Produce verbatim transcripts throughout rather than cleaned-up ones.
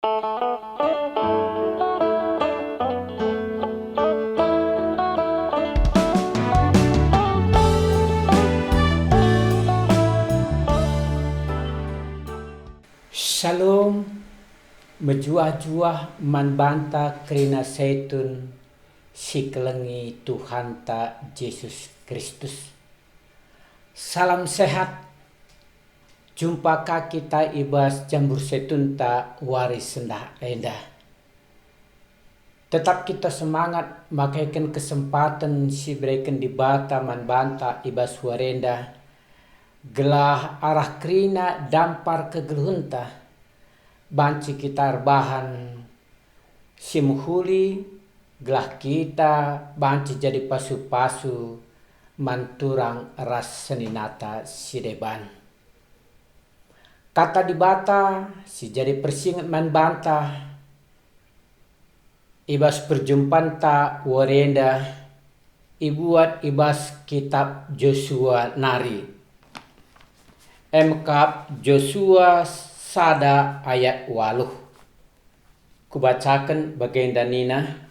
Shalom, mejuah-juah man banta kerina setun si kelengi Tuhanta Jesus Kristus. Salam sehat. Jumpa ka kita i bas jambur setunta wari sendah enda. Tetap kita semangat makeken kesempaten si ibereken Dibata man banta i bas wari enda, gelah arah kerina dampar kegeluhenta banci kita erbahan si mehuli, gelah kita banci jadi pasu-pasu man turang ras seninata si deban. Kata Dibata si jadi persinget man banta i bas perjumpanta wari enda ibuat i bas kitap Josua nari. Emkap Josua sada ayat waluh. Kubacaken bagenda nina,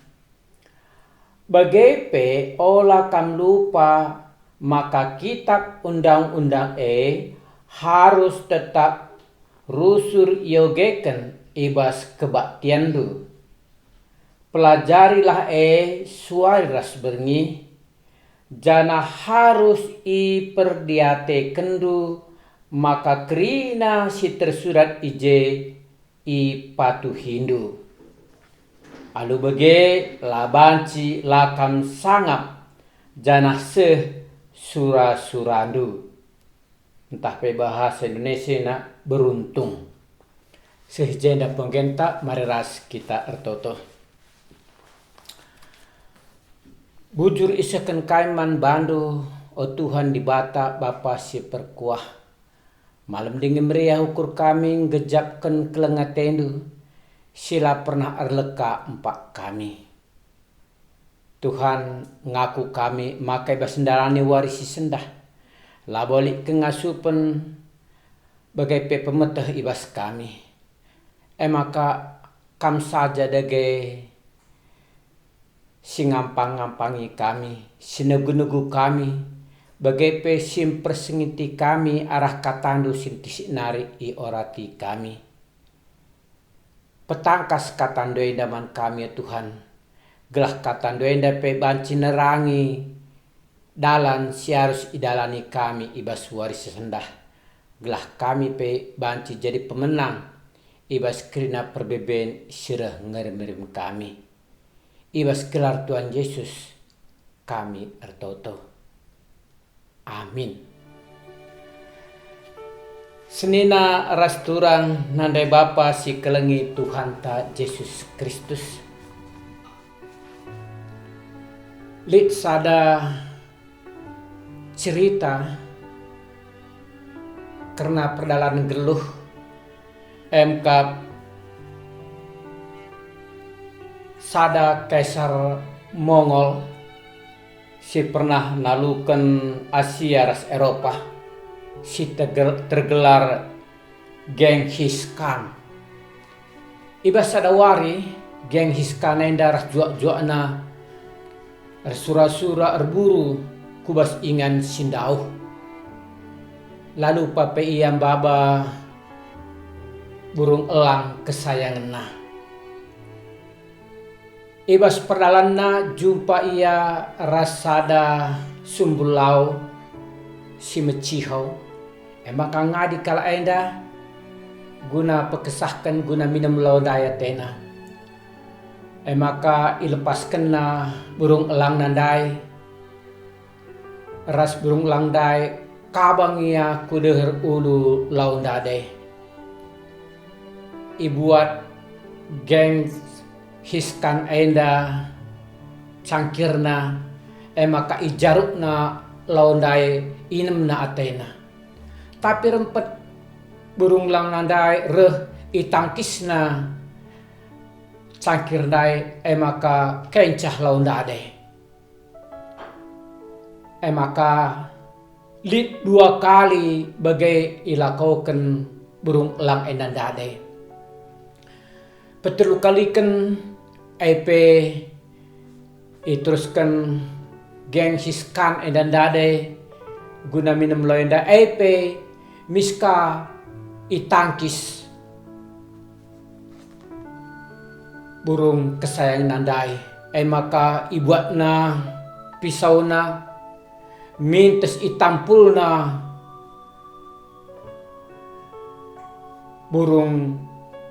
"Bage pe ola kam lupa maka kitap Undang-undang e harus tetap rusur iogeken i bas kebaktianndu. Pelajarilah e suari ras berngi, janah harus iperdiatekenndu maka kerina si tersurat i je ipatuhindu. Alu bage la banci la kam sangap janah seh sura-surandu." Ntah pe bahasa Indonesiana beruntung. Seh i jenda penggenta, mari ras kita ertoto. Bujur isehken kai man bandu, o Tuhan Dibata, Bapa si perkuah. Malem dingen meriah ukur kami nggejapken keleng atendu, si la pernah erleka empak kami. Tuhan, ngaku kami maka i bas ndalani wari si sendah, labo lit kengasupen bage pe pemeteh i bas kami. E maka Kam saja dage si ngampang-ngampangi kami, si negu-negu kami, bage pe si mpersingeti kami arah KataNdu si ntisik nari i orati kami. Petangkas KataNdu enda man kami, ya Tuhan, gelah KataNdu enda pe banci nerangi dalan si arus idalani kami i bas wari si sendah, gelah kami pe banci jadi pemenang i bas kerina perbeben si reh ngerem-ngerem kami. I bas gelar Tuhan Yesus kami ertoto. Amin. Senina ras turang nande bapa si kelengi Tuhanta Jesus Kristus. Lit sada cerita kerna perdalanen geluh, emkap sada kaisar Mongol si pernah naluken Asia ras Eropa si tegel-, tergelar Genghis Khan. I bas sada wari, Genghis Khan enda ras juak-juakna ersura-sura erburu ku bas ingan si ndauh. La lupa pe ia maba burung elang kesayangenna. I bas perdalanenna jumpa ia ras sada sumbul lau si meciho, e maka ngadi kalak enda guna pekesahken guna minem lau ndai atena. E maka ilepaskenna burung elangna ndai, ras burung elang ndai kabang ia ku deher ulu lau ndade. Ibuat Genghis Khan enda cangkirna, e maka ijarukna lau ndai, inemna atena. Tapi rempet burung elangna ndai reh, itangkisna cangkir ndai, e maka kencah lau ndade. E maka lit dua kali bage ilakoken burung elang enda ndade. Peterlu kaliken e pe iterusken Genghis Khan enda ndai guna minem lau enda, e pe mis ka itangkis burung kesayangenna ndai. E maka ibuatna pisauna, mintes itampulna burung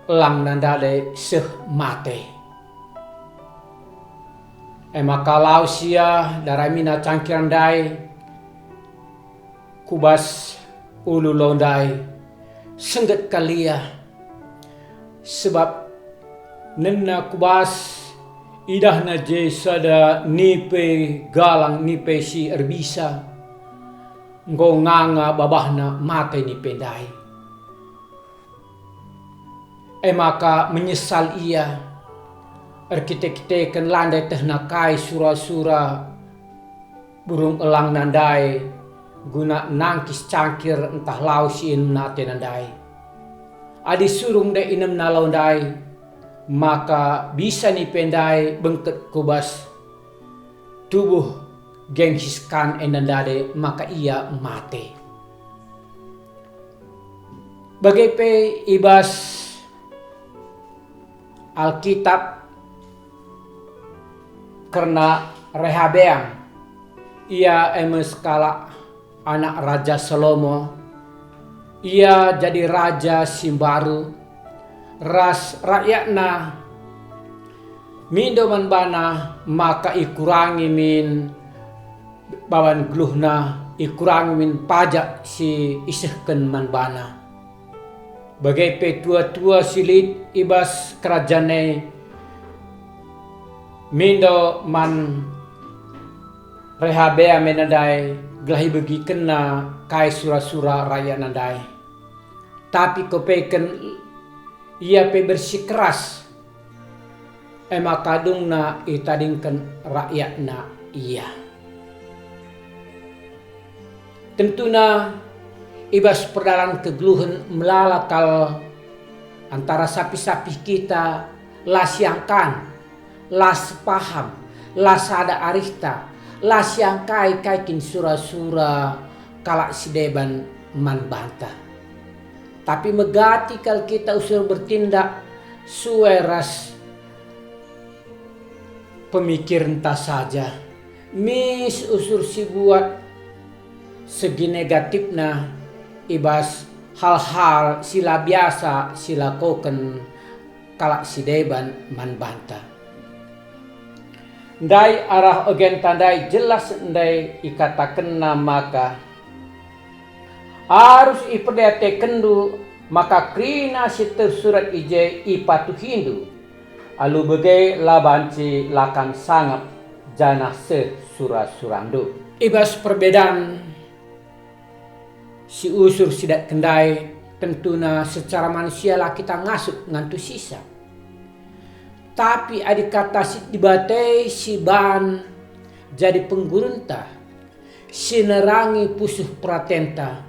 elangna ndai seh mate. E maka lawes ia daramina cangkir ndai ku bas ulu lau ndai, sengget kal ia, sebab nena ku bas idahna je sada nipe galang, nipe si erbisa, enggo nganga babahna mate nipe ndai. E maka menyesal ia, erkite-kiteken la ndai tehna kai sura-sura burung elangna ndai guna nangkis cangkir ntah lau si inemna atena ndai. Adi surung ndai inemna lau ndai, maka bisa nipe ndai bengket ku bas tubuh Genghis Khan enda ndai, maka ia mate. Bage pe i bas Alkitab kerna Rehabeam, ia e me sekalak anak Raja Salomo. Ia jadi raja si mbaru ras rakyatna mindo man bana maka ikurangi min baban geluhna, ikurangi min pajak si isehken man bana. Bage pe tua-tua si lit i bas kerajan e mindo man Rehabeam enda ndai gelah ibegikenna kai sura-sura rakyatna ndai. Tapi kepeken ia pe bersikeras, e maka dungna itadingken rakyatna ia. Tentuna i bas perdalan kegeluhen melala kal antara sapih-sapih kita la siangkan, la sepaham, la sada arihta, la siangkai kai kin sura-sura kalak si deban man banta. Tapi megati kal kita usur bertindak sue ras pemikirenta saja. Mis usur si buat segi negatifna i bas hal-hal si la biasa si lakoken kalak si deban man banta. Ndai arah ogenta ndai jelas ndai ikatakenna maka, "Arus ipedeatekenndu maka kerina si tersurat i je ipatuhindu, alu bage la banci la kam sangap janah seh sura-surandu." I bas perbedaan si usur si datken ndai, tentuna secara manusia la kita ngasup ngantusisa. Tapi adi kata si Dibata si ban jadi penggurunta, si nerangi pusuh peratenta,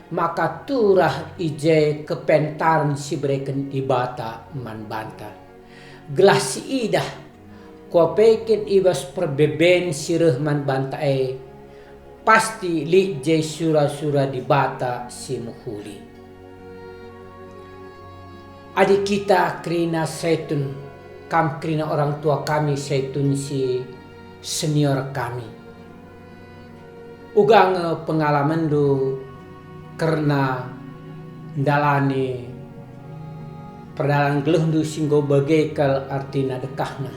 maka turah i je kepentaren si ibereken Dibata man banta. Gelah siidah, kuapeken i bas perbeben si reh man banta e, pasti lit je sura-sura Dibata si mehuli. Adi kita kerina Saitun, kam kerina orang tua kami Saitun si senior kami. Uga nge pengalamenndu kerna ndalani perdalan geluhndu si enggo bage kal artina dekahna.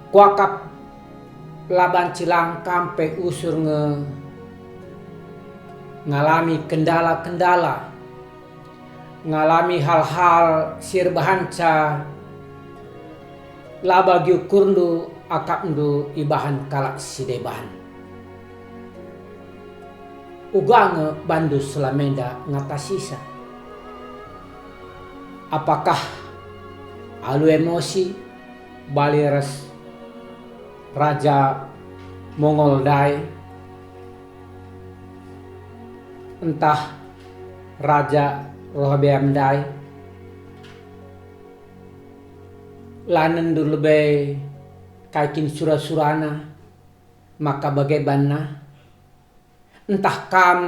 Kuakap la banci lang kam pe usur nge ngalami kendala-kendala, ngalami hal-hal si erbahanca la bagi ukurndu akapndu ibahan kalak si deban. Uga nge bandu selamenda ngatasisa. Apakah alu emosi bali ras Raja Mongol ndai, ntah Raja Rehabeam ndai? La nendur lebe kai kin sura-surana, maka bage banna? Ntah kam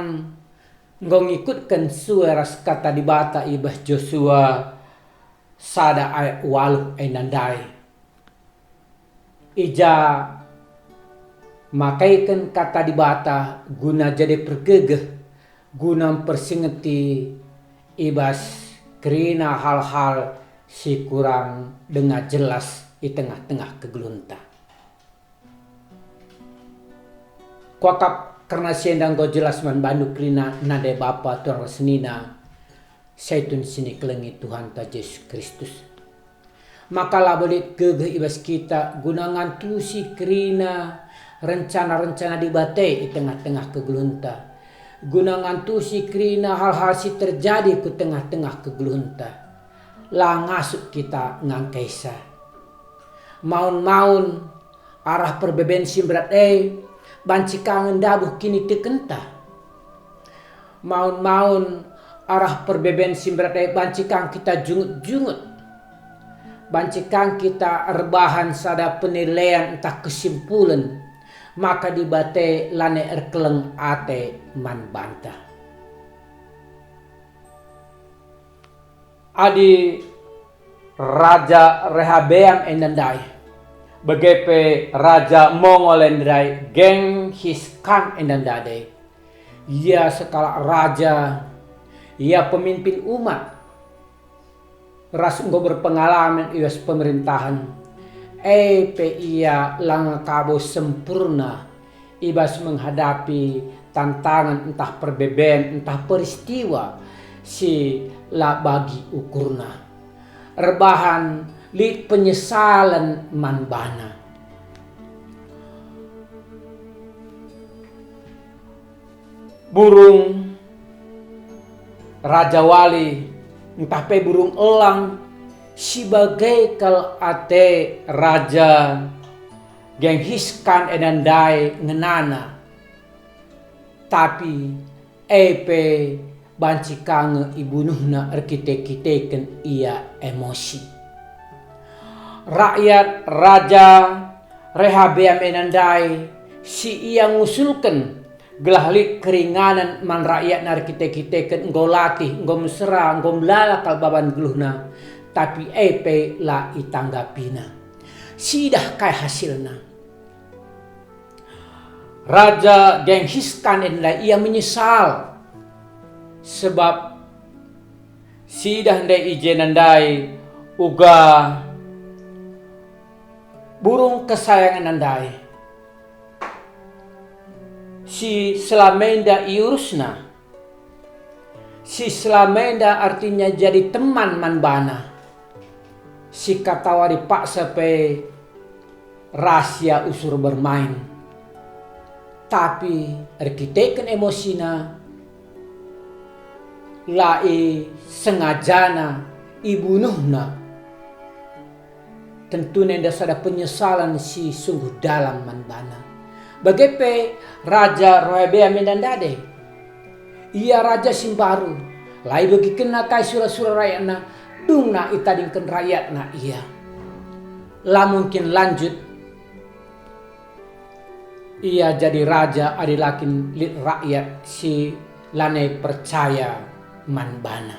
enggo ngikutken sue ras Kata Dibata i bas Josua sada ayat waluh enda ndai? I ja makaiken Kata Dibata guna jadi pergegeh, guna mpersingeti i bas kerina hal-hal si kurang denga jelas i tengah-tengah kegeluhenta. Kuakap kerna si enda enggo jelas man bandu kerina nande bapa turang ras senina, si tun si nikelengi Tuhanta Jesus Kristus. Maka labo lit gegeh i bas kita guna ngantusi kerina rencana-rencana Dibata i tengah-tengah kegeluhenta, guna ngantusi kerina hal-hal si terjadi ku tengah-tengah kegeluhenta. La ngasup kita ngangkaisa. Maun-maun arah perbeben si mberat e banci ka ngendabuh kinitekenta. Maun-maun arah perbeben si mberat e banci ka kita jungut-jungut. Banci ka kita erbahan sada penilaian ntah kesimpulen, maka Dibata lanai erkeleng ate man banta. Adi Raja Rehabeam enda ndai, bage pe raja mongol enda ndai, Genghis Khan enda ndai. Ia sekalak raja, ia pemimpin umat, ras enggo berpengalaman i bas pemerintahan, e pe ia langa kabo sempurna i bas menghadapi tantangan ntah perbeben ntah peristiwa si la bagi ukurna. Erbahan lit penyesalen man bana. Burung rajawali ntah pe burung elang si bage kal ate Raja Genghis Khan enda ndai ngenana, tapi e pe banci ka nge ibunuhna erkite-kiteken ia emosi. Rakyat Raja Rehabeam enda ndai si ia ngusulken gelah lit keringanen man rakyatna erkite-kiteken enggo latih, enggo mesera, enggo melala kal baban geluhna, tapi e pe la itanggapina. Siidah kai hasilna? Raja Genghis Khan enda ia menyesal, sebab siidah ndai i jenda ndai uga burung kesayangenna ndai si selama enda iurusna, si selama enda artina jadi teman man bana, si katawari paksa pe ras ia usur bermain. Tapi erkiteken emosina, la isengajana ibunuhna. Tentuna enda sada penyesalan si sungguh dalam man bana. Bage pe Raja Rehabeam enda ndai. Ia raja si mbaru, la ibegikenna kai sura-sura rakyatna, dungna itadingken rakyatna ia. La mungkin lanjut ia jadi raja adi la kin lit rakyat si lanai percaya man bana.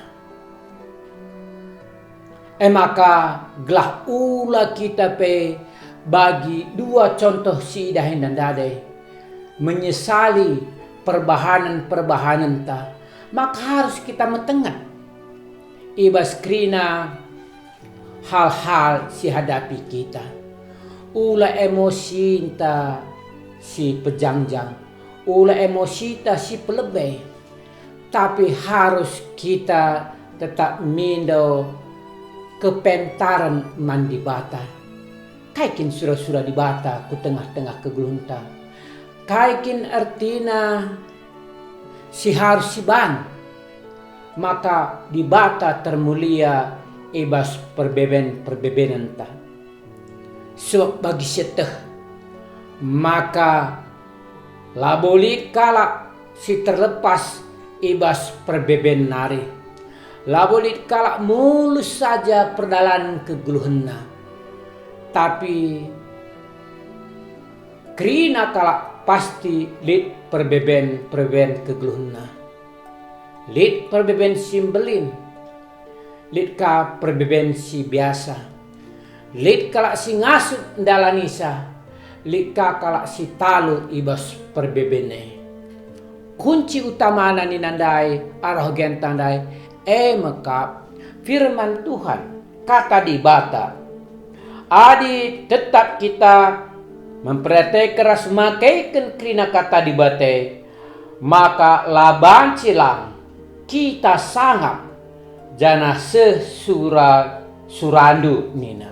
E maka, gelah ula kita pe bagi dua contoh si idah enda ndai, menyesali perbahanen-perbahanenta, maka harus kita metenget i bas kerina hal-hal si hadapi kita. Ula emosinta si pejangjang, ula emosita si pelebe, tapi harus kita tetap mindo kepentaren man Dibata. Kai kin sura-sura Dibata ku tengah-tengah kegeluhenta? Kai kin ertina si harus siban, maka Dibata termulia i bas perbeben-perbebenenta. Sebab bagi sieteh, maka labo lit kalak si terlepas i bas perbeben nari. Labo lit kalak mulus saja perdalanen kegeluhenna. Tapi kerina kalak pasti lit perbeben-perbeben kegeluhenna. Lit perbeben si mbelin, lit ka perbeben si biasa. Lit kalak si ngasup ndalanisa, lit ka kalak si talu i bas perbeben e. Kunci utamana nina ndai arah genta ndai, e me kap firman Tuhan, Kata Dibata. Adi tetap kita memperhatikan ras makeken kerina Kata Dibata e, maka la banci lang kita sangap janah seh sura-surandu nina.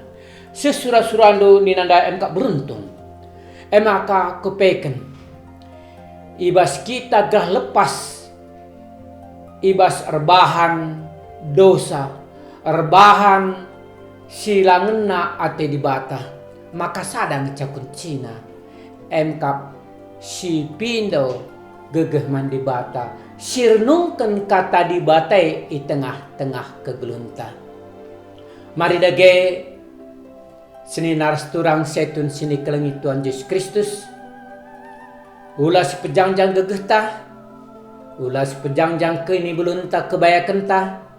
Seh sura-surandu nina ndai em kap beruntung. E maka kupeken i bas kita gelah lepas i bas erbahan dosa, erbahan si la ngena ate Dibata, maka sada ngenca kuncina, em kap si pindo gegeh man Dibata, si renungken Kata Dibata i tengah-tengah kegeluhenta. Mari dage, senina ras turang setun si nikelengi Tuhan Jesus Kristus, ula sipejangjang gegehta, ula sipejangjang kinibulunta kebayakenta,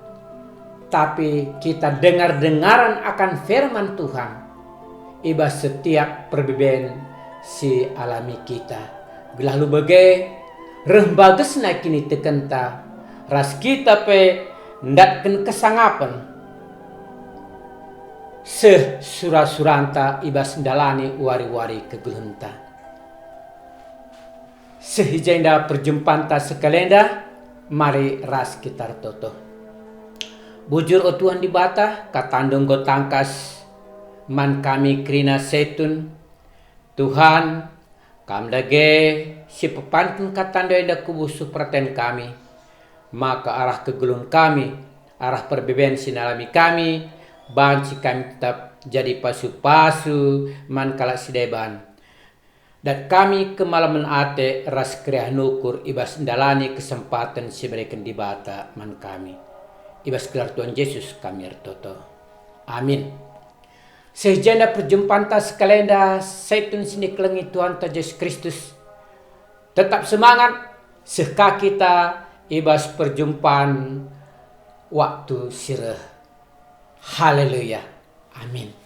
tapi kita dengar-dengaran akan firman Tuhan i bas setiap perbeben si alami kita. Gelah labo bage, reh mbagesna kinitekenta, ras kita pe ndatken kesangapen seh sura-suranta i bas ndalani wari-wari kegeluhenta. Seh i jenda perjumpanta sekalenda, mari ras kita ertoto. Bujur, o Tuhan Dibata, KataNdu enggo tangkas man kami kerina setun. Tuhan, Kam dage si pepanken KataNdu enda ku busuh peraten kami, maka arah kegeluhen kami, arah perbeben si nalami kami, banci kami tetap jadi pasu-pasu man kalak si deban. Dat kami kemalemen ate ras keriahen ukur i bas ndalani kesempaten si ibereken Dibata man kami. I bas gelar Tuhan Jesus kami ertoto. Amin. Seh i jenda perjumpanta sekalenda, setun si nikelengi Tuhanta Jesus Kristus. Tetap semangat, seh ka kita i bas perjumpan waktu si reh. Haleluya. Amin.